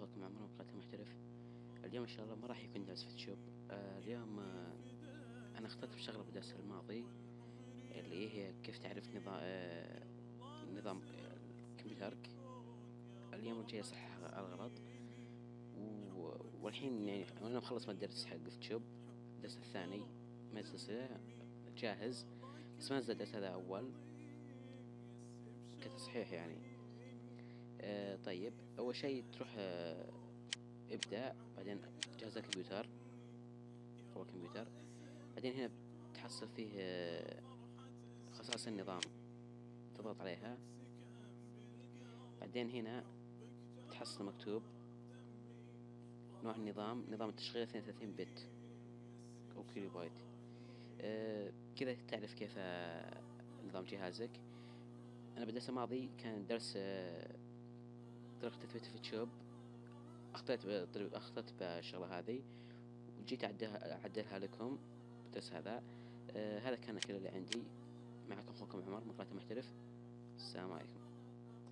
اخوكم عمر من قناة المحترف. اليوم ان شاء الله ما راح يكون درس فوتوشوب. اليوم انا اخطأت بشغلة بالدرس الماضي اللي هي كيف تعرف نظام كمبيوترك. اليوم الجاي اصحح الغلط، والحين يعني انا مخلص من الدرس حق فوتوشوب، الدرس الثاني من السلسلة جاهز، بس ما نزل الدرس هذا اول كتصحيح يعني. طيب، اول شيء تروح، ابدأ، بعدين جهاز الكمبيوتر، هو كمبيوتر، بعدين هنا تحصل فيه خصائص النظام، تضغط عليها، بعدين هنا تحصل مكتوب نوع النظام، نظام التشغيل 32 bit أو كيلو بايت. كذا تعرف كيف نظام جهازك. أنا بالدرس الماضي كان درس طريقة تثبيت فوتوشوب، أخطأت بالشغلة هذه وجيت أعدلها لكم بالدرس هذا. هذا كان كل اللي عندي. معكم أخوكم عمر من قناة المحترف. السلام عليكم.